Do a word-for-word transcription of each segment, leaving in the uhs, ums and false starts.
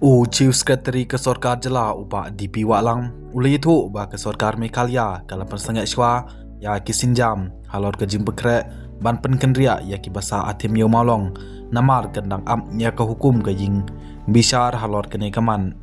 U Chief Secretary ka sorkar jylla u Bah D P Wahlang u la ïathuh ba ka sorkar Meghalaya ka la pynsangeh shuwa ïa ki sienjam halor ka jingpynkhreh ban pynkynriah ïa ki ba sah ha Them Ïew Mawlong namar ka dang ap ïa ka hukum ka ïing bishar halor kane ka mat.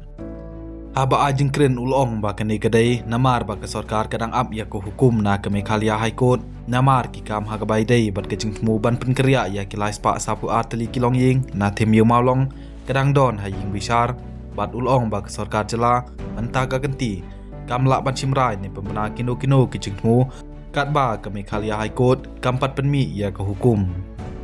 Haba ai jingkren u la ong ba kane ka dei namar ba ka sorkar ka dang ap ïa ka hukum na ka Meghalaya High Court namar ki kam ha kaba ïadei bad ka jingthmu ban pynkynriah ïa ki lai spah sawphew ar tylli ki longïing na Them Ïew Mawlong ka dang don ha ïing bishar, bad u la ong ba ka sorkar jylla mynta ka kynti kam lah ban shim rai ne pynbna kino kino ki jingthmu katba ka Meghalaya High Court kam pat pynmih ïa ka hukum.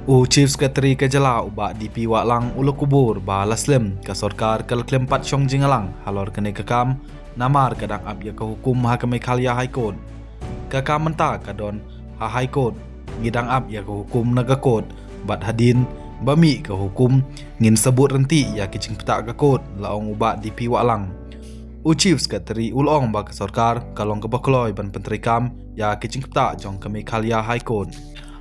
U Chief Secretary ka jylla u Bah D P Wahlang u la kubur ba la slem ka sorkar ka la khlem pat shong jingïalang halor kane ka kam namar ka dang ap ïa ka hukum ha ka Meghalaya High Court. Ka kam mynta ka don ha High Court, ngi dang ap ïa ka hukum na ka court, bad hadien ba mih ka hukum ngin sa bud ryntih ïa ki jingpyntah ka court, la ong u Bah D P Wahlang. U Chief Secretary u la ong ba ka sorkar ka long kaba kloi ban pyntreikam ïa ki jingpyntah jong ka Meghalaya High Court.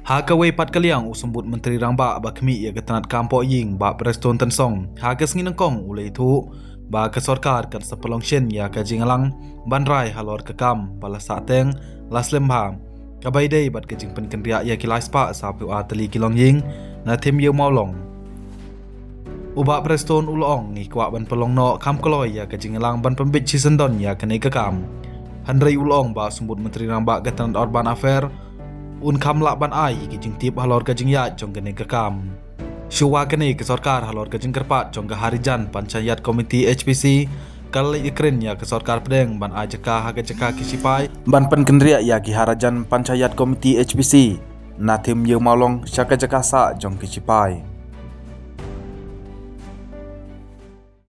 Ha kawei pat ka liang u Symbud Myntri Rangbah ba khmih ïa ka tnat kam poh ïing Bah Prestone Tynsong ha ka sngi nyngkong u la ïathuh ba ka sorkar kan sa pynlong shen ïa ka jingïalang ban rai halor ka kam ba la sahteng la slem bha kaba ïadei bad ka jingpynkynriah ïa ki lai spah sawphew ar tylli ki longïing na Them Ïew Mawlong. U Bah Prestone u la ong ngi kwah ban pynlong noh kham kloi ïa ka jingïalang ban pynbit shisyndon ïa kane ka kam. Hynrei u la ong ba Symbud Myntri Rangbah ka tnat Urban Affair un kham lah ban ai ki jingtip halor ka jingïaid jong kane ka kam. Shuwa kane ka sorkar halor ka jingkyrpad jong ka Harijan Panchayat Committee H P C ka la leit kren ïa ka sorkar pdeng ban ai jaka ha ka jaka ki sipai ban pynkynriah ïa ki Harijan Panchayat Committee H P C na Them Ïew Mawlong sha ka jaka sah jong ki sipai.